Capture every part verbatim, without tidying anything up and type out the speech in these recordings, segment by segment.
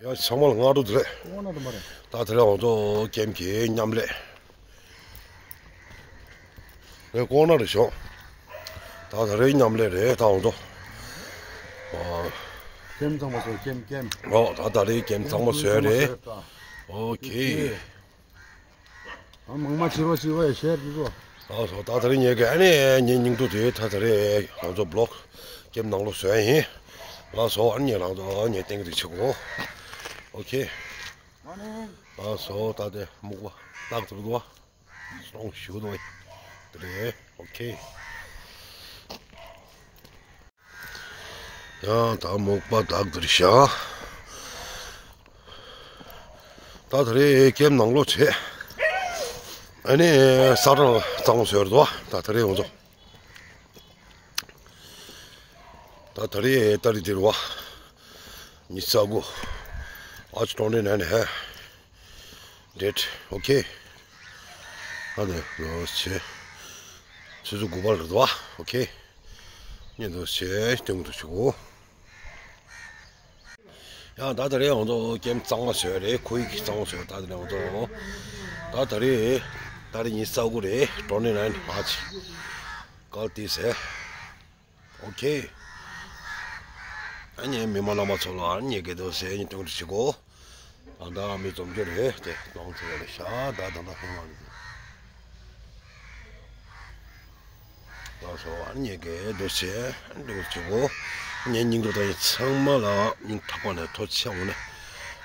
ཡ་ཚང་མ་ལ་སྔ་དྲོ་བདེ་ལེགས། ཀོང་ན་དུ་མ་རེད། ད་དེ་རིང་ང་ཚོ་ཀེམ་གྱི་མཉམ་ལས་རེད། ཀོང་ན་རེད་ཤོག་ད་དེ་རིང་མཉམ་ལས་རེད་ད་ང་ཚོ། ཨ། ཀེམ་གཙང་མ་བཟོས། ཀེམ་ཀེམ། ཨོ་ད་དེ་རིང་ཀེམ་གཙང་མ་བཟོས་རེད། ཨོ་ཁེ། ཨ་མང་མ་བྱི་བ་བྱི་བ་ཡ་ཤེར་འདི་ཚོ། ལགས་སོ། ད་དེ་རིང་ངེད་ཀྱི་ཨ་ནི་ངའི་སྙིང་སྡུག་དེ་ད་དེ་རིང་ང་ཚོ་བི་ལོག་ཀེམ་ནང་ལོགས་བཟོས་ཡིན། ལགས་སོ། ཨ་ནི་ངེད་རང་ཚོ་ངས་སྟེང་གི་དེ་བྱེད་གོ། ཨོ་ཁེ། ལགས་སོ། ད་དེ་སྨུག་པ་ཏག་ཏག་འདུག་བ། སོང་ཞུ་དོ། དེ་རེད། ཨོ་ཁེ། ཡང་ད་སྨུག་པ་དག་དེར་བཞག་ད་དེ་རེད་ཀེམ་ནང་ལོགས་བྱེད། ཨ་ནི་ས་གྲང་གཙང་མ་བཟོས་རེད་དོ། ད་དེ་རེད་ང་ཚོ། ད་དེ་རེད་ཏ་རིག་དེ་རེད་བ། ཉི་ཤུ་རྩ་དགུ། March twenty nine ཧེ། Date okay. ཨ་ནི་ལོ་ཆེ། ཆུ་ཚོད་དགུ་པ་རེད་དོ། Okay. ཉིན་དུ་ཆེ་སྟོན་དུ་ཆུ། ཡང་ད་དེ་རིང་ང་ཚོ་ཀེམ་གཙང་མ་བཟོས་རེད། ཁོ་ཡིག་གཙང་མ་བཟོས། ད་དེ་རིང་ང་ཚོ། ད་དེ་རིང་ད་རིང་ཉི་ཤུ་རྩ་དགུ་རེད། twenty nine March. གལ་ཏེ་ཟེར། Okay. ཨ་ནི་མི་མང་རྣམ་པ་ཚོ་ལ་ཨ་ནི་ངེད་ཀྱི་འདུག་སེ་ཨ་ནི་སྟོན་རེ་བྱེད་གོ། ད་ལྟ་མི་འཛོམས་རྒྱུ་རེད་དེ་གཏོང་ཚེ་རེད་ཤག་ད་ད་ལྟ་ཧེ་མ་རེད། ལགས་སོ། ཨ་ནི་ངེད་ཀྱི་འདུག་སེ་ཨ་ནི་སྟོན་རེ་བྱེད་གོ། ངའི་སྙིང་སྟོབས་དང་ཚང་མ་ལ་སྙིང་ཐག་པ་ནས་ཐུགས་རྗེ་ཆེ་ཞུ་ནས།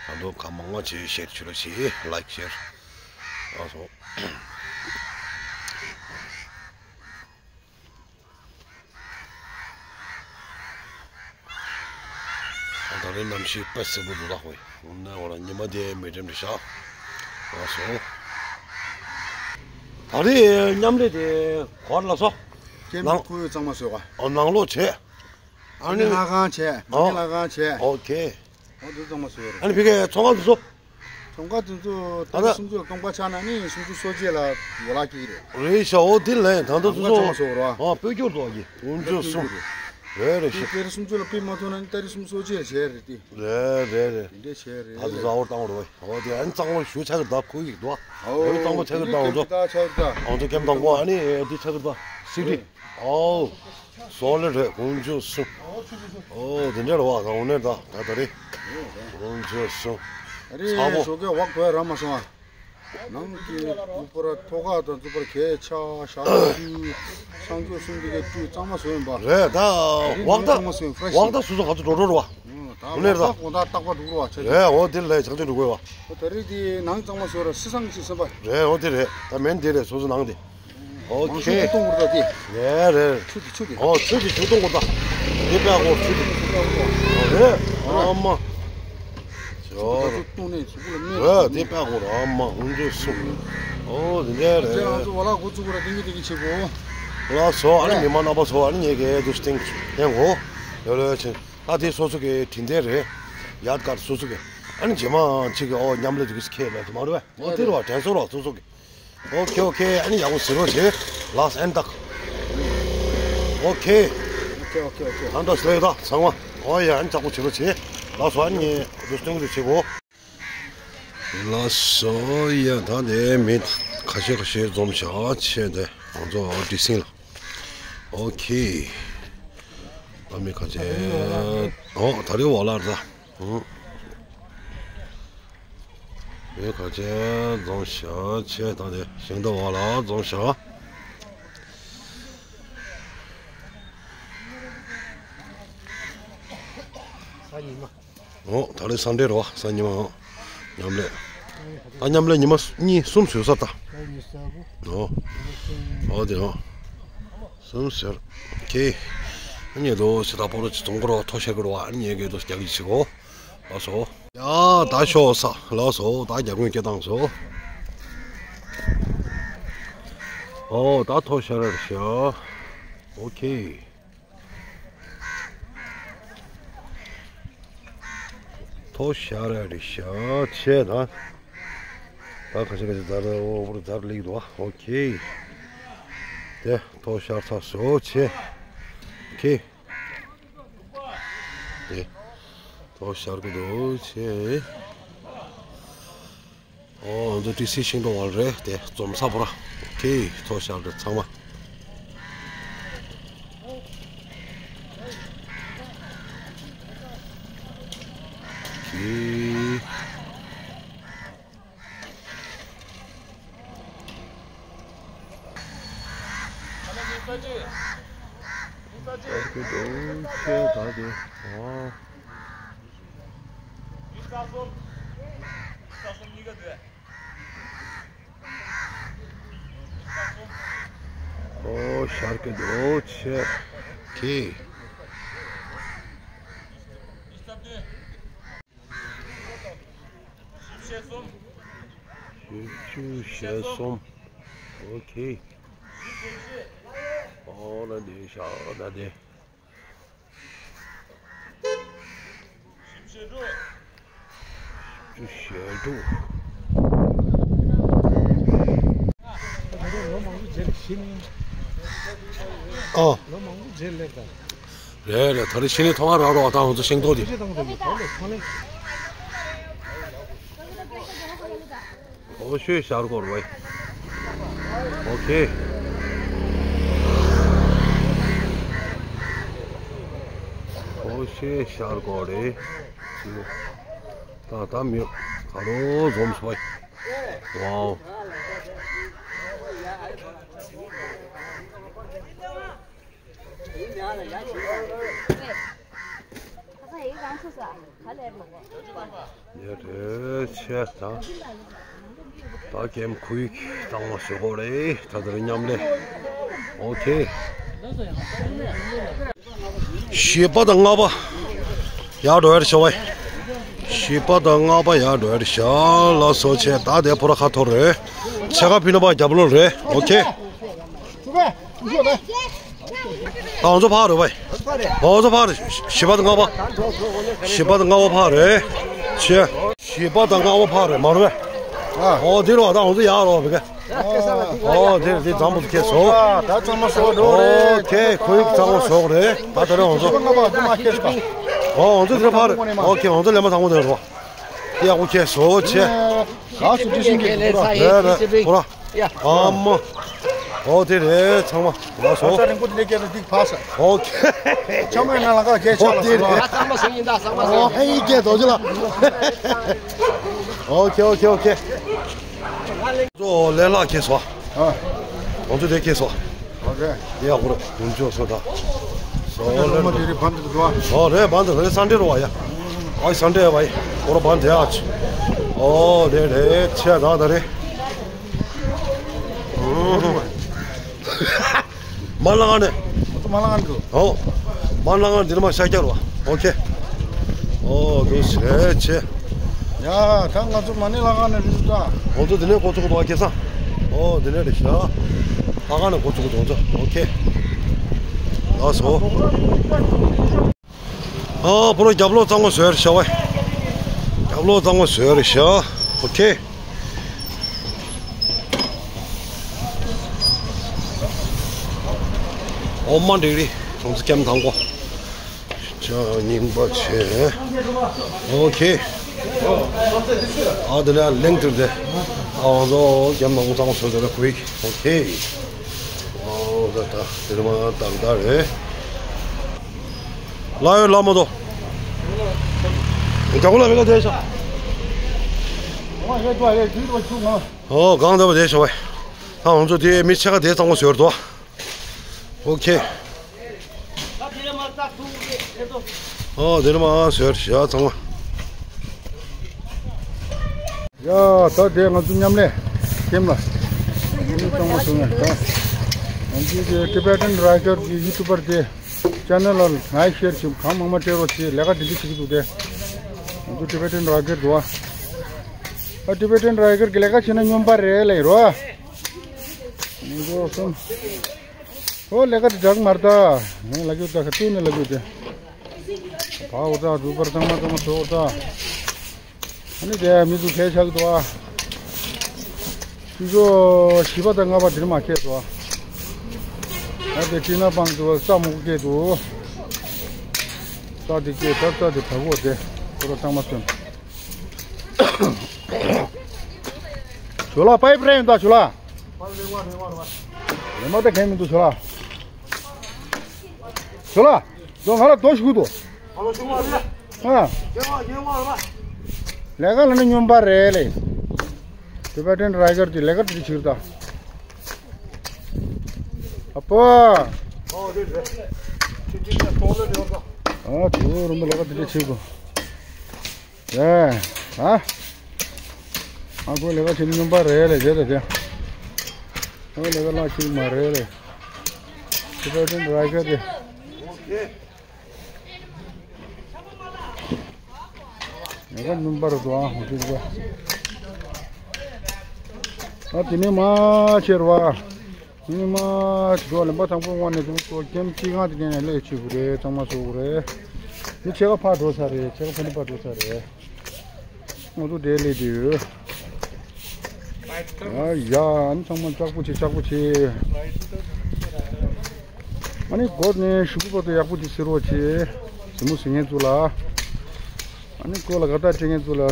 ད་དུང་གང་མང་མང་བྱེད་ཤེར་བྱེད་རོགས་བྱེད། Like share. ལགས་སོ། ད་རེས་གནམ་གཤིས་དཔེ་སྲིན་པོ་འདུག་ལགས་ཧོ། འོ་ན་འོ་ན་ཉི་མ་དེ་མི་འགྲིམ་རེད་ཤག་ལགས་སོ། ད་རེས་མཉམ་ལས་དེ་གོ་ལགས་སོ། ཀེམ་ནང་ཁོ་ཡོད་གཙང་མ་བཟོས་ག་ཨོ་ནང་ལོགས་བྱས། ཨ་ནི་ལྷ་ཁང་བྱས། ཨ་ནི་ལྷ་ཁང་བྱས། ཨོ་ཁེ། ཨོ་འདི་གཙང་མ་བཟོས་རེད། ཨ་ནི་ཕ་གིའི་ཚོང་ཁང་དེ་ཚོ། ཚོང་ཁང་དེ་ཚོ་ད་ལྟ་སུམ་ཅུ་ལ་སྟོང་པ་ཆགས་ན་ནི་སུམ་ཅུ་སོ་གཅིག་ལ་འོ་ལག་སྐྱེ་གི་རེད། རེད་ཤག་ཨོ་དེ་ལས་ད་ལྟ་ཚོང་ཁང་ཚོང་ཁང་བཟོས་རེད་བ། ཨ་སྤོས་སྐྱོར་ཐོག་གི་དགུ་བཅུ་གསུམ། རེད་རེད་ཤག་དེ་ལྟར་སུམ་ཅུ་ལ་སྤོས་མ་ཐུབ་ན་ནི་ཏ་རིག་སུམ་ཅུ་སོ་གཅིག་ལ་བྱས་རེད་དེ། རེད་རེད་རེད། དེ་འདྲས་བྱས་རེད། ད་ཚོ་ཟ་བོར་བཏང་བ་རེད་བ། ཨོ་དེ་ཨ་ནི་གཙང་བོ་ཞུ་ཆག་གི་ད་ཁུལ་གི་འདུག་ཨོ་ཨ་ནི་གཙང་བོ་ཆག་གི་ད་འོ་ཚོ། ཨོ་ཚོ་ཀེམ་དང་པོ་ཨ་ནི་དེ་ཆག་གི་ད་སི་ཏི། ཨོ། སོ་ལེ་རེད་དགུ་བཅུ་གསུམ། ཨོ་དེ་འདྲ་རེད་བ། ད་འོ་ནས་ད་ད་ད་རེད། དགུ་བཅུ་གསུམ། རེད། ཚ་པོ། ཞོགས་ཀས་འོག་བོད་ར་མ་སོང་ཨ། ནང་གི་ལུག་པར་ཐོག་ཁ་དང་ཚུགས་པར་གས་ཆ་ཞག་བཅུ། ཆང་སྐྱོ་གསུམ་དེ་གས་བཅུ་གཙང་མ་བཟོས་ཡིན་པ། རེད་ད། རེད་འོག་ད། གཙང་མ་བཟོས་ཡིན་ཕྲེ་ཤི་ཡིན། འོག་ད་སོ་སོ་ག་ཚོད་འགྲོ་འགྲོ་རེད་བ། ད་འོ་ནས་ད། འོག་ད་དགོང་དག་རྟག་པར་འགྲོ་རེད་བ་ཆ་རྒྱུས། རེད་འོ་དེ་ལས་ཆང་ཆང་འགྲོ་དགོས་བ། ད་རེས་དེ་ནང་གཙང་མ་བཟོས་ར་སི་སང་ཅིག་སེམས་པ། རེད་འོ་དེ་རེད། ད་མེན་དེ་རེད། སོ་སོ་ནང་དེ། ཨོ་མང་ཤོས་ཁེ། ཆུ་གཏོང་དགོས་རེད་ད་དེ། རེད་རེད། ཆུ་དེ་ཆུ་དེ། ཨོ་ཆུ་དེ་ཆུ་གཏོང་དགོས་ད། དེ་པད་ཀོ་ཆུ་དེ། ཨོ་རེད། ཨ་མ། ཆུ་དེ་ཆུ་གཏོང་ནས་ཆུ་ལ་མེ། རེད་དེ་པད་ཀོ་ཨ་མ་ཧུན་ཇོ་སུ། ཨོ་དེ་འདྲ་རེད། ང་ཚོ་བ་ལ་འགོ་བཙུགས་པ་ར་ཏིང་གི་ཏིང་གི་བྱེད་དགོས། ལགས་སོ། ཨ་ནི་མི་མང་རྣམ་པ་ཚོ་ཨ་ནི་ངེད་ཀྱི་དུ་སྟེང་སྟེང་གོ། ཡོ་ལོ་ཆེན། ད་དེ་སོ་སོ་གི་དྲིན་ལྡན་རེད། ཡར་ཀར་སོ་སོ་གི། ཨ་ནི་རྗེས་མ་ཅིག་གི་ཨོ་མཉམ་ལས་དུ་གི་སི་ཁེ་ལ་དུ་མ་རུ་བས། ཨོ་དེ་རུ་བ་དྲན་གསོ་རོགས་སོ་སོ་གི། ཨོ་ཁེ་ཨོ་ཁེ། ཨ་ནི་ཡག་པོ་ཟེར་རོགས་བྱེད། ལགས་ཨན་ཏག་ཨོ་ཁེ། ཨོ་ཁེ་ཨོ་ཁེ་ཨོ་ཁེ། ད་ད་སླེ་ད་ཚང་མ། ཨོ་ཡ་ཨ་ནི་ཅག་པོ་བྱེད་རོགས་བྱེད། ལགས་སོ། ཨ་ནི་རུ་སྟོན་རུ་བྱེད་གོ། ལགས་སོ། ཡ་ད་དེ་མི་ཁ་ཤས་ཁ་ཤས་འཛོམས་བྱ་ཆེ་དེ་ང་ཚོ་ཨོ་ཏི་སིང་ལ། ཨོ་ཁེ། ཨ་མི་ཁ་ཤས། ཨོ་ད་རེ་བ་ལ་ར། ཨོ། མི་ཁ་ཤས་འཛོམས་བྱ་ཆེ་ད་དེ་ཞིང་ད་བ་ལ་འཛོམས་བྱ། ས་ཉི་མ། ཨོ་ད་རེས་སང་ཌེ་རེད་བ། སང་ཉི་མ་ཨོ། མཉམ་ལས། ད་མཉམ་ལས་ཉི་མ་གཉིས་གསུམ་བཟོས་ས་ད། ཨོ། ཨོ་དེ་ཨོ། གསུམ་བཟོས། ཁེ། ཨ་ནི་དོ་སི་ད་པོ་རོ་ཅི་ཙོང་གོ་རོ་ཐོ་ཤ་གི་རོ། ཨ་ནི་ངེད་ཀྱི་དོ་རྒྱག་གི་ཆི་གོ། ཨ་སོ། ཡ་ད་ཤོག་ས་ལགས་སོ། ད་རྒྱག་གོན་སྐྱེ་བཏང་སོ། ཨོ་ད་ཐོ་ཤ་ར་རེད་ཤག་ཨོ་ཁེ། ཐོ་ཤ་ར་རི་ཤ་ཆེ་ད། ད་ཁ་ཤས་ཁ་ཤས་ཛར་ཨོ་བུར་ཛར་ལིག་འདུག་ཨོ་ཁེ། དེ་ཐོ་ཤ་ཚ་སོ་ཆེ། ཁེ། དེ། ཐོག་ཤར་གི་འདུག་ཆེ། ཨོ་ང་ཚོ་ཏི་སི་ཤིང་ཏོག་བར་རེད་དེ་འཛོམས་ས་པོ་ར། ཨོ་ཁེ། ཐོག་ཤར་རེད་ཚང་མ། ཁེ། ཨོ་ཁེ། འདུག་ཆེ་ད་དེ། ཨོ། ཨོ་ཤར་གི་འདུག་ཆེ། ཁེ། བཅུ་ཞེ་གསུམ། ཨོ་ཁེ། ཨོ་ན་དེ་ཤ་ན་དེ། བཅུ་ཞེ་དྲུག། ཨ། རེད་རེད། ད་རེས་ཕྱི་ནས་ཐོག་མར་རག་རོགས་ད་ང་ཚོ་ཤིང་ཏོག་དེ། ཨོ་ཤེ་ཤར་སྐོར་བས། ཨོ་ཁེ། ཨོ་ཤེ་ཤར་སྐོར་རེད། ད་ད་མི་ག་རོ་འཛོམས་སོང་བས། ཝའོ། ཡ་རེད་ཆེ་ད། ད་གེམ་ཁུ་ཡིག་བཏང་བ་ཞུ་དགོས་རེད་ད་དེ་རིང་མཉམ་ལས། ཨོ་ཁེ། བཞི་པ་དང་ལྔ་པ་ཡར་འགྲོ་ཡར་ཤོག་བས། བཞི་པ་དང་ལྔ་པ་ཡར་འགྲོ་ཡར་ཤོག་ལ་སོ་ཆེ་ད་དེ་ཕོ་ར་ཁ་ཐོར་རེད། ཆེ་ཁ་ཕི་ནོ་པ་རྒྱབ་ལོ་རེད། ཨོ་ཁེ། ད་ང་ཚོ་ཕར་རེད་བས། ང་ཚོ་ཕར་རེད། བཞི་པ་དང་ལྔ་པ། བཞི་པ་དང་ལྔ་པ་ཕར་རེད། ཆེ། བཞི་པ་དང་ལྔ་པ་ཕར་རེད་མ་རེད་བས། ཨོ་དེ་རོ་ད་ང་ཚོ་ཡར་རོ་བས། ཨོ་དེ་དེ་གཙང་པོ་ཁེ་སོ། ད་གཙང་མ་སོ་འགྲོ་རེད། ཨོ་ཁེ་ཁོའི་གཙང་མ་སོག་རེད། ད་དེ་རེད་ང་ཚོ། ཨོ་ང་ཚོ་དེ་རེད་ཕར་རེད། ཨོ་ཁེ་ང་ཚོ་ལས་མ་ཚང་མ་དེ་རོ། ཡག་པོ་ཁེ་སོ་ཆེ། ག་སུ་ཅི་ཤིང་གི་རེད་རེད་ཁོ་ར། ཨ་མ། ཨོ་དེ་རེད་ཚང་མ་ལ་སོ། ས་རིང་པོ་དེ་ལས་སྐད་དུ་སྡིག་ཕ་ས། ཨོ་ཁེ། ཆ་མ་ཡིན་ན་ལ་ཀ་ཁེ་ཆ་ལ་སོ། ཨོ་ཧེ་ཡི་ཀེ་དོ་ཅི་ལ། ཨོ་ཁེ་ཨོ་ཁེ་ཨོ་ཁེ། ཙོ་ལེ་ལ་ཁེ་སོ། ཨོ་ཙོ་དེ་ཁེ་སོ། ཨོ་ཁེ། ཡ་ཧུར་ཡུམ་ཅོ་སོ་ད། སོ་ལེ་ལ། ཨོ་རེད་བན་དུ་རེད་སན་ཏེ་རོ་ཡ། ཨའི་སན་ཏེ་བའི་ཨོ་རོ་བན་དེ་ཨ་ཆི། ཨོ་རེད་རེད་ཆེ་ད་ད་རེད། མ་ལང་ནས། ང་ཚོ་མ་ལང་འགྲོ། ཨོ། མ་ལང་འདིར་མ་ཤ་རྒྱག་རོ། ཨོ་ཁེ། ཨོ་དུ་སེ་ཆེ། ཡ་ད་ང་ཚོ་མ་ནི་ལང་ནས་རིག་ད། ང་ཚོ་འདི་ནས་འགོ་ཚུགས་འདུག་ཨ་ཁེ་ས། ཨོ་འདི་ནས་རེད་ཤག་ད་ག་ནས་འགོ་ཚུགས་འདུག་ང་ཚོ། ཨོ་ཁེ། ལགས་སོ། ཨོ་བུ་རོ་རྒྱབ་ལོགས་གཙང་མ་བཟོས་རེད་ཤག་བས། རྒྱབ་ལོགས་གཙང་མ་བཟོས་རེད་ཤག་ཨོ་ཁེ། ཨོ་མ་འགྲིག་རེད། ཁོང་ཚོ་ཀེམ་དང་པོ། ཅག་རྙིང་པ་བྱས། ཨོ་ཁེ། ཨ་དེ་ལ་གླེང་དུ་དེ། ཨ་ང་ཚོ་ཀེམ་དང་པོ་གཙང་མ་བཟོས་དེ་ལ་ཁུ་ཡིག་ཨོ་ཁེ། ཨོ་ད་ད་དེ་ལ་མ་དང་ད་རེད། ལ་ཡོད་ལ་མ་དོ། རྒྱ་གོ་ལ་བེ་ལ་དེ་ཤ། ཨོ་གང་འདྲ་བ་དེ་ཤ་བས། ད་ང་ཚོ་དེ་མི་ཆེ་ཁ་དེ་གཙང་མ་བཟོས་རེད་དོ། ཨོ་ཁེ། ཨོ་དེ་ནི་མ་ཟེར་ཞག་ཚང་མ། ཡ་ད་དེ་ང་ཚོ་མཉམ་ལས་ཁེམ་ལ་ཁེམ་གཙང་མ་བྱུང་ཡ་ད། ང་ཚོའི་དེ་Tibetan Rider གི་ཡུ་ཊུ་པར་དེ་ཅེ་ནལ་ལ་ངའི་ཤེར་བྱེད་གང་མང་མང་སྤྲད་རོགས་བྱེད། ལས་ཀ་འདི་འདྲ་བྱེད་ཀྱི་འདུག་དེ། ང་ཚོ་Tibetan Rider འདུག་ཨ། ཨ་Tibetan Rider གི་ལས་ཀ་བྱེད་ན་སྨྱོན་པ་རེད་ལས་རོ། ང་ཚོ་གསུམ། ཨོ་ལས་ཀ་དེ་འདྲ་གི་མ་རེད་ད། ངས་ལབ་རྒྱུ་ད་ག་དུས་ནས་ལབ་རྒྱུ་དེ། བ་འོ་ད་རུ་པར་གཙང་མ་གཙང་མ་བཟོ་འོ་ད། ཨ་ནི་དེ་མི་ཚོ་ཁས་ཆག་གི་འདུག་ཨ། ཁྱེད་ཚོ་བཞི་པ་དང་ལྔ་པ་འདིར་མ་ཁས་སོ་ཨ། ཨ་དེ་ཁྲིད་ན་སྤང་འདུག་རྩྭ་མང་པོ་སྐྱེས་འདུག་རྩྭ་དེ་སྐྱེས་ད་རྩྭ་དེ་བབས་འོ་དེ། རོ་གཙང་མ་སོན། ཇོ་ལགས་པའི་པི་རེད་ཡོད་ད་ཇོ་ལགས། ལེ་མ་ད་གན་མི་འདུག་ཇོ་ལགས། ཇོ་ལགས། ཇོ་ང་ལ་རྡོ་ཞིག་དགོས་འདུག་ཨ། ལས་ཀ་ལ་ནི་སྨྱོན་པ་རེད་ལེ། ཏི་བེ་ཊན་ཊའི་གར་གྱི་ལས་ཀ་དེ་འདྲ་བྱེད་ད། ཨ་ཕ། ཨ་ཇོ་རུམ་པ་ལས་ཀ་དེ་འདྲ་བྱེད་དགོས། ཡ། ཨ། ཨ་ཁོ་ལས་ཀ་བྱེད་སྨྱོན་པ་རེད་ལེ་བྱེད་ད་དེ། ཁོ་ལས་ཀ་ལ་ཞིག་མ་རེད་ལེ། ཏི་བེ་ཊན་ཊའི་གར་དེ། ལས་ཀ་སྨྱོན་པ་རེད་དོ་ཨ་ཧོ་ཅིག་ཨ་དེ་ནས་མ་ཆེར་བ། ཉི་མ་ཞིག་འགྲོ་ལེན་པ་དང་པོ་དབང་ནས་དུང་ཏོ་ཀེམ་གཅིག་སྒང་དེ་ནས་ལས་བྱེད་དགོས་རེད། གཙང་མ་བཟོ་དགོས་རེད། མི་ཕྱེད་ཀ་ཕར་འགྲོ་ཚར་རེད། ཕྱེད་ཀ་ཕ་ནི་ཕར་འགྲོ་ཚར་རེད། ང་ཚོ་འདྲེ་ལས་དུས། ཡ་ཡ་ཨ་ནི་ཚང་མ་ལྕགས་པོ་བྱེད་ལྕགས་པོ་བྱེད། ཨ་ནི་སྒོ་ནས་ཤུག་པོ་དེ་ཡག་པོ་ཅིག་ཟེར་རོགས་བྱེད། གཟིགས་མོ་གཟིགས་མཁན་ཚོ་ལ། ཨ་ནི་སྒོ་ལ་ག་ད་བྱེད་མཁན་ཚོ་ལ་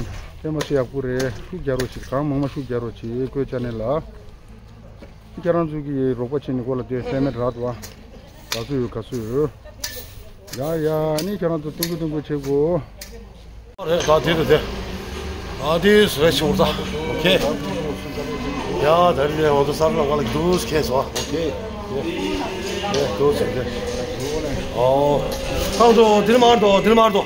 དཔེ་མ་སྲིད་ཡག་པོ་རེད། ཤུགས་རྒྱག་རོགས་བྱེད། གང་མང་མང་ཤུགས་རྒྱག་རོགས་བྱེད། ཀོས་ཅ་ནེ་ལ། ཁྱེད་རང་ཚོ་གིས་རོགས་པ་བྱེད་ནས་སྒོ་ལ་དེ་སེ་མེད་རག་འདུག་ཨ། ག་ཚོད་ཡོད་ག་ཚོད་ཡོད། ཡ་ཡ་ཨ་ནི་ཁྱེད་རང་ཚོ་ཏིང་ཀུ་ཏིང་ཀུ་བྱེད་དགོས། རེད་ད་དེ་རེད་དེ། ཨ་དེ་རེད་ཤོར་ད། ཨོ་ཁེ། ཡ་ད་རེད་ང་ཚོ་སར་ལ་ག་ལ་འདུག་ཁེ་སོ། ཨོ་ཁེ། ཡ་འདུག་ཟེར་དེ། ཨོ། ཁང་ཚོ་དེ་མར་དོ་དེ་མར་དོ།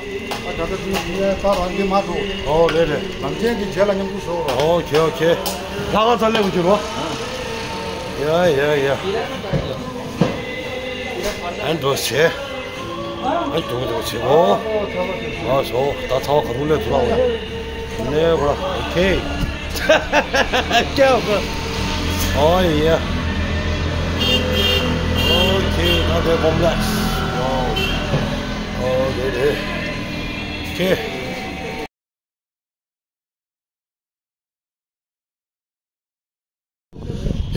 ཨ་ད་ལྟ་དེ་ངའི་ས་རང་གི་མ་འགྲོ། ཨོ་རེད་རེད། ནམ་རྒྱུན་གྱི་རྗེས་ལ་མཉམ་དུ་ཤོག་རོགས། ཨོ་ཁེ་ཨོ་ཁེ། ལྷག་དཀར་ཚ་ལེ་གུ་གྱུར་རོ། ཡ་ཡ་ཡ། ཨན་འགྲོ་ཆེ། ཨན་འགྲོ་འགྲོ་ཆེ་འོ། ཨ་སོ་ད་ཚ་བ་ག་རུ་ལེ་ཐུ་ལ་འོ། ནེ་བ་ཨོ་ཁེ། ཀྱ་བ། ཨོ་ཡ། ཨོ་ཁེ་ད་དེ་གོམ་ལ། ཨོ་དེ་དེ། ཁེ།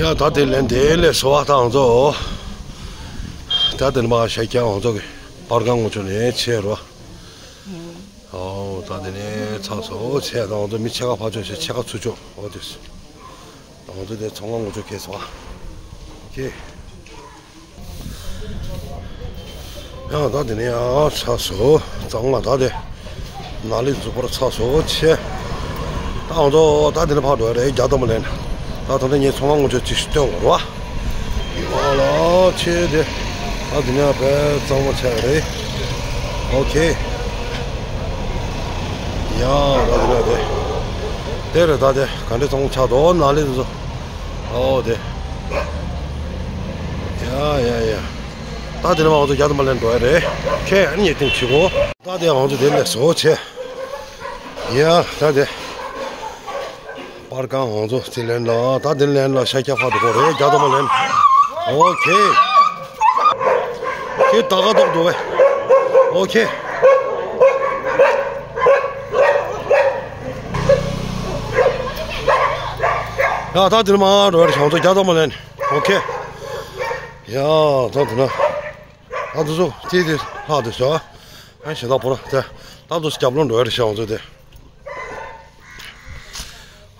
ཡ་ད་དེ་ལན་དེ་ལས་སོ་བ་དང་ཚོ། ད་དེ་ནི་མ་ཤ་ཀྱང་ང་ཚོ་གི་པར་ཁང་ངོ་ཆོ་ནས་ཆེ་རོ། ཨོ་ད་དེ་ནས་ཚ་སོ་ཆེ་དང་ང་ཚོ་མི་ཆེ་ཁ་ཕ་ཆོ་ཆེ་ཆེ་ཁ་ཚུ་ཆོ་ཨོ་དེ། ང་ཚོ་དེ་ཚོང་ཁང་ངོ་ཆོ་ཁེ་སོ་བ། ཁེ། ཡང་ད་དེ་ནས་ཡང་ཚ་སོ་གཙང་མ་ད་དེ་ན་ལི་འཛུགས་པར་ཚ་སོ་ཆེ། ད་ང་ཚོ་ད་དེ་ནས་ཕར་འགྲོ་ཡ་རེད་རྒྱ་དོ་མ་ལེན། ད་ད་ལྟ་ངས་ཚོང་ཁང་ངོ་ཆོ་ཅིག་སྟོན་དགོས་རེད་བ། ཨ་ལ་ཆེ་དེ་ད་དེ་ནས་ཡང་དཔེ་གཙང་མ་ཆགས་རེད། ཨོ་ཁེ། ཡང་ད་དེ་ནས་དེ་དེ་རེད། ད་དེ་ག་འདྲ་གཙང་མ་ཆགས་འདུག་ན་ལི་འཛུགས། ཨོ་དེ། ཡ་ཡ་ཡ། ད་དེ་ནས་མ་ང་ཚོ་རྒྱ་དམར་ལེན་འགྲོ་ཡ་རེད། ཁྱེད་ཨ་ནི་ངས་ཐེངས་ཞིག་གོ། ད་དེ་ང་ཚོ་དེ་ལས་བཟོ་བྱས། ཡ་ད་དེ། པར་ཁང་ང་ཚོ་དེ་ལེན་ལ་ད་དེ་ལེན་ལ་ཤ་ཁྱ་ཕ་འགྲོ་གོ་རེད་རྒྱ་དམར་ལེན། ཨོ་ཁེ། ཁྱེད་ད་ག་ཐོག་འགྲོ་བས། ཨོ་ཁེ། ཡ་ད་དེ་ནས་མ་འགྲོ་ཡ་རེད་ང་ཚོ་རྒྱ་དམར་ལེན། ཨོ་ཁེ། ཡ་ད་དེ་ན། ད་དུ་སོ་ཏི་ཏི་ལྷག་དུ་སོ། ཨ་ཞེ་ད་པོ་ར་དེ། ད་དུ་སྐྱབས་ལོ་འགྲོ་ཡ་རེད་ཤག་ང་ཚོ་དེ།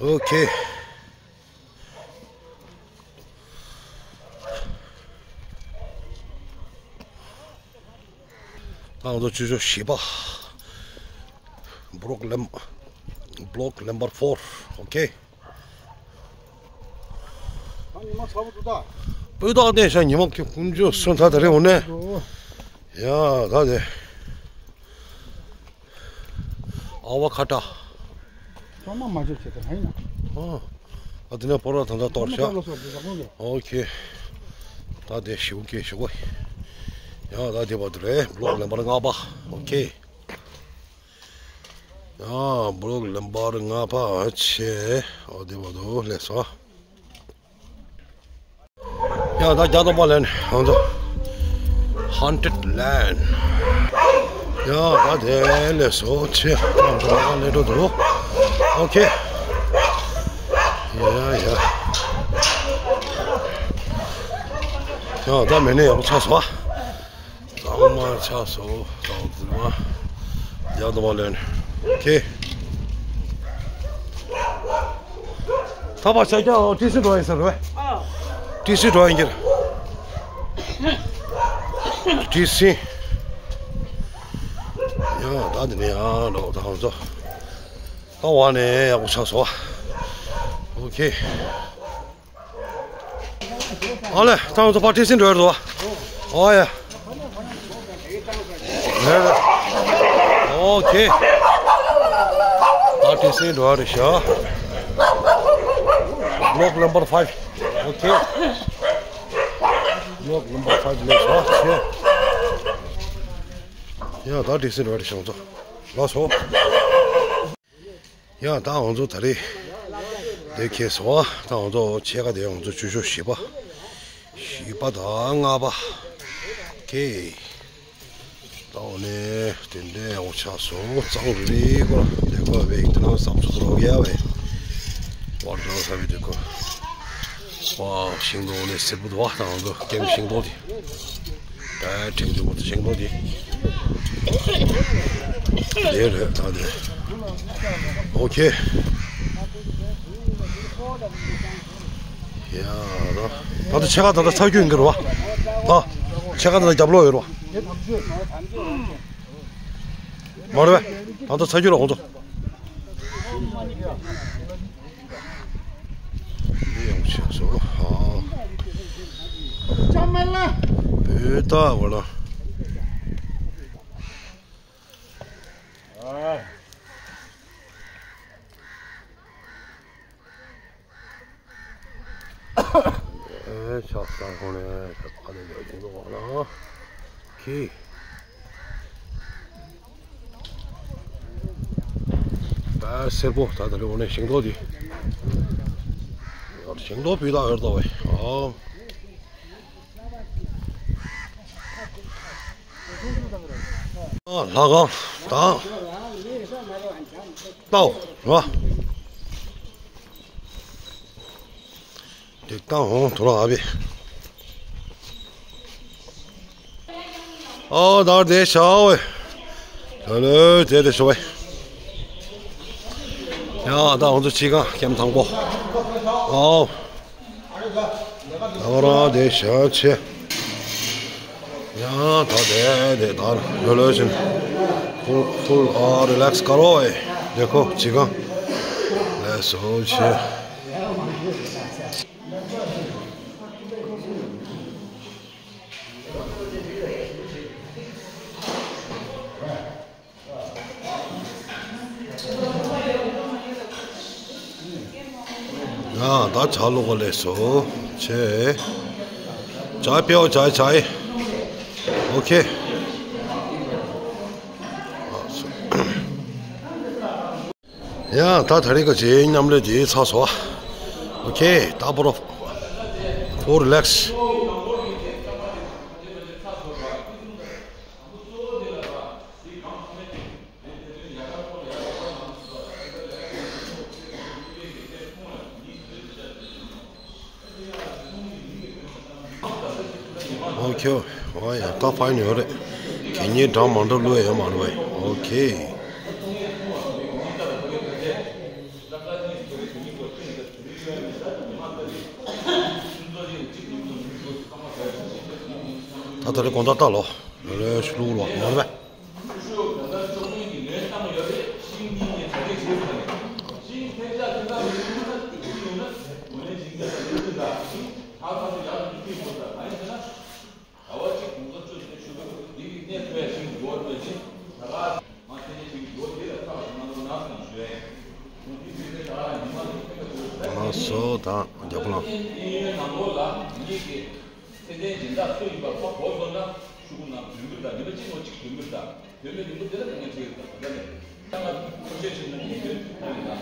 ཨོ་ཁེ། ད་ང་ཚོ་ཆུ་ཚོད་བཞི་པ། Block lem- block number four. ཨོ་ཁེ། ད་ཉི་མ་ཚ་པོ་འདུག་ད། སྤོས་དག་བསྟན་ཤག་ཉི་མ་ཁྱོད་ཀུན་སྤྱོད་སོན་ཐ་ད་རེ་འོ་ནས། འདུག་ཡ་ད་དེ། ཨ་བ་ཁ་ཏ། ཚང་མ་མ་བརྗེད་བྱེད་དེ་ཧ་ཡིན་ན། ཨ། ཨ་དེ་ནས་པོ་ར་ད་ད་གཏོར་ཤག་ཨོ་ཁེ། ད་དེ་ཞིག་གེ་ཞིག་གོ། ཡ་ད་དེ་བ་དུ་རེད་block number ལྔ་པ། ཨོ་ཁེ། ཡ་block number ལྔ་པ་ཆེ། ཨོ་དེ་བ་དུ་ལས་སོ། ཡ་ད་རྒྱ་དམར་ལེན་ང་ཚོ་haunted land། ཡ་ད་དེ་ལས་སོ་ཆེ་ང་ཚོ་ལ་ལས་འགྲོ་འདུག་ཨོ་ཁེ། ཡ་ཡ། ཡ་ད་མེ་ནས་ཡག་པོ་ཆགས་སོང་། གཙང་མ་ཆགས་སོང་། ད་འོ་དེ་མ། རྒྱ་དམར་ལེན། ཁེ། ད་བར་ཆ་ཀྱང་ཏི་སི་འགྲོ་ཡིན་ཟེར་རོ། ཏི་སི་འགྲོ་ཡིན་གྱི་རེད། ཏི་སི། ཡ་ད་འདི་ནས་ཡང་འགྲོ་ད་ཧང་ཚོ། ད་བ་ནས་ཡག་པོ་ཆགས་སོ། ཨོ་ཁེ། ཨ་ལེ། ད་ང་ཚོ་ཕར་ཏི་སི་འགྲོ་ཡོད་དོ། ཨོ་ཡ། ལེ་ལེ། ཨོ་ཁེ། ད་ཏི་སི་འགྲོ་ཡ་རེད་ཤག Block number five. ཨོ་ཁེ། Block number five ལས་ཤག་ཆེ། ཡ་ད་ཏི་སི་འགྲོ་ཡ་རེད་ཤག་ང་ཚོ། ལགས་སོ། ཡ་ད་ང་ཚོ་ད་རེས་འདི་ཁེལ་སོང་། ད་ང་ཚོ་ཕྱེད་ཀ་དེ་ང་ཚོ་ཆུ་ཤོག་བཞི་པ། བཞི་པ་དང་ལྔ་པ། ཁེ། ད་འོ་ནས་དེ་འདྲའི་ཡག་པོ་ཆགས་སོང་། གཙང་རེ་རེ་གོ་དེ་གོ་བའི་དེ་ནང་ཟབ་ཚུ་རོགས་ཡ་བའི། ཝར་ནང་ཟབ་བའི་དེ་གོ། ཝ་ཤིང་ཏོག་ནས་སེར་པོ་འདུག་བ། ད་ང་ཚོ་ཀེམ་ཤིང་ཏོག་དེ། ད་ཁྲེང་ཏུ་ཤིང་ཏོག་དེ། དེ་རེད་ད་དེ། ཨོ་ཁེ། ཡ་ད་ད་ལྟ་ཕྱེད་ཀ་ད་ལྟ་ཚར་རྒྱུ་ཡིན་གྱི་རེད་བ། ད་ཕྱེད་ཀ་ད་ལྟ་རྒྱབ་ལོག་ཡོད་རེད་བ། མ་རེད་བས། ད་ལྟ་ཚར་རྒྱུ་རེད་ཁོང་ཚོ། འདི་ཡང་ཆགས་སོང་། ཧ། ཅང་མེད་ལ། བོད་ད་བ་ལ། ཨེ་ཆགས་སོང་ཁོང་ནས་ད་ཕ་ནས་ཡོད་ཀྱི་འདུག་བ་ལ། ཁི། ད་སེར་པོ་ད་ད་རེ་འོ་ནས་ཤིང་ཏོག་འདི། ཤིང་ཏོག་བུད་ད་འོར་ད་བས། ཨོ། ཨ་ལྷ་ཁང་དང་། ཏའོ་ར། དེ་ད་ཧོང་དུ་ར་ཨ་བི། ཨོ་ད་དེ་ཤའོ། ལོ་ལོ་དེ་དེ་ཤོ་བའི། ཡ་ད་ཧོང་ཚོ་ཅི་གང་ཀེམ་དང་པོ། ཨོ། ད་བ་ར་དེ་ཤ་ཆེ། ཡ་ད་དེ་དེ་ད་ལོ་ལོ་བཞིན། ཧུལ་ཧུལ་ཨ་རི་ལེགས་ཀ་རོ་ཨེ། དེ་ཁོ་ཅི་གང་། ལེ་སོ་ཆེ། ཡ་ད་ཇ་ལོག་ག་ལས་སོ་ཆེ། ཇ་པེའོ་ཇ་ཇ་ཨེ། ཨོ་ཁེ། ཡ་ད་ད་རེས་ཀྱི་མཉམ་ལས་དེ་ཚར་སོང་། ཨོ་ཁེ་ད་པོ་རོ། ཧོ་རི་ལེགས། ཨོ་ཁེ། ཨོ་ཡ་ད་ཕ་ཡིན་ཡོད་རེད། གད་སྙིགས་འདྲ་མ་འདྲ་བླུགས་ཡ་ཡོད་མ་རེད་བས། ཨོ་ཁེ། ད་ད་རེས་དགོང་དག་ལྟ་ལོ། ལོ་ལོ་ཞུ་ལུགས་ལོ་མ་རེད་བས། ང་སོ་དང་རྒྱབ་ལ། ཚད་ལྡན་སྦྱིན་བདག་སུ་ཡིན་པ་ཁོ་གོ་སོང་ན་ཤོག་གུ་ནང་དོན་འབུལ་དང་ནུས་པ་གཅིག་ནོ་གཅིག་དོན་འབུལ་དང་དོན་མེད་ནུས་པ་དེ་ལ་ངས་བྲིས་ཡོད་དང་།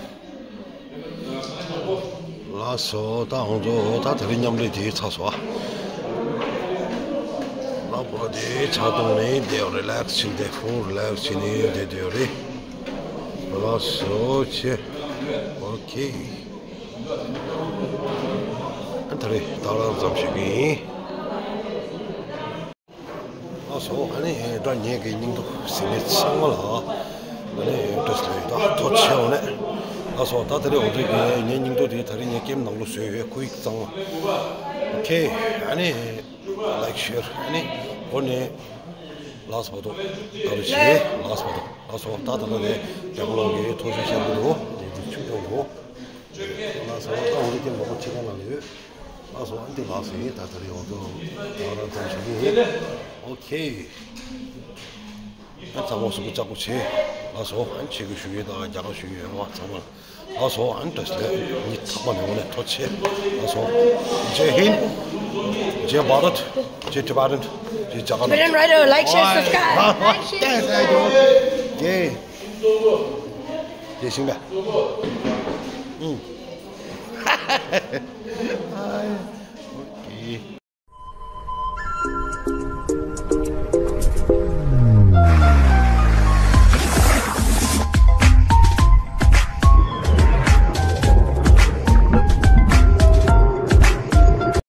ལགས་སོ། ད་ཧོང་ཚོ་ད་དེ་རིང་མཉམ་ལས་དེ་ཚར་སོང་ཨ། ལ་པོ་དེ་ཆ་གཏོང་ནས་དེ་རི་ལེགས་བྱས་ཏེ་ཧྥུལ་རི་ལེགས་བྱས་ནས་དེ་དེ་རེད། ལགས་སོ་ཆེ། ཨོ་ཁེ། ཨ་ད་རེས་ད་རང་ཙམ་ཞིག་ཡིན། ལགས་སོ། ཨ་ནི་ད་ངེད་ཀྱི་སྙིང་སྟོབས་ཟིན་ནས་ཚང་མ་ལ། ཨ་ནི་བཀྲ་ཤིས་བདེ་ལེགས། ད་ཐོ་ཆེ་བ་ནས། ལགས་སོ། ད་དེ་རིང་འོ་དེ་གི་ངའི་སྙིང་དོན་དེ་དེ་རིང་ངའི་ཀེམ་ནང་ལོགས་བཟོས་ཡོད། ཁོ་ཡིག་གཙང་མ། ཨོ་ཁེ། ཨ་ནི་ལའིཀ་ཤེར་ཨ་ནི་འོ་ནས། ལགས་སོ་ད། ད་རུ་ཆེ། ལགས་སོ་ད། ལགས་སོ། ད་ད་ལ་ནས་རྒྱ་གར་ལོག་གི་ཐོ་ཤོ་ཤར་གི་འདུག་འོ་དེ་ཆུ་ཀྱང་འདུག་ལགས་སོ། ད་འོ་དེ་ཀེམ་ནང་ལོགས་ཆེ་གང་ལ་ལས་ཡོད། ལགས་སོ། ཨ་འདི་ལགས་སོ། ད་ད་རེ་འོ་དོ་ང་རང་ཚོ་བྱེད་ཀྱི་ཡིན། ཨོ་ཁེ། ཨ་ཚང་མ་གཟུགས་པོ་ལྕགས་པོ་བྱེད། ལགས་སོ། ཨ་ཆེ་གི་ཞུ་ཡིན་དང་རྒྱ་གར་ཞུ་ཡིན་རོགས་ཚང་མ། ལགས་སོ། ཨ་བཀྲ་ཤིས་བདེ་ལེགས། ཉི་ཐག་པ་ནས་འོ་ནས་ཐོ་ཆེ། ལགས་སོ། Jai Hind, Jai Bharat, Jai Tibetan, Jai Jagannath. Tibetan Rider, like, share, subscribe. Like, share, subscribe. Jai. Jai Singha.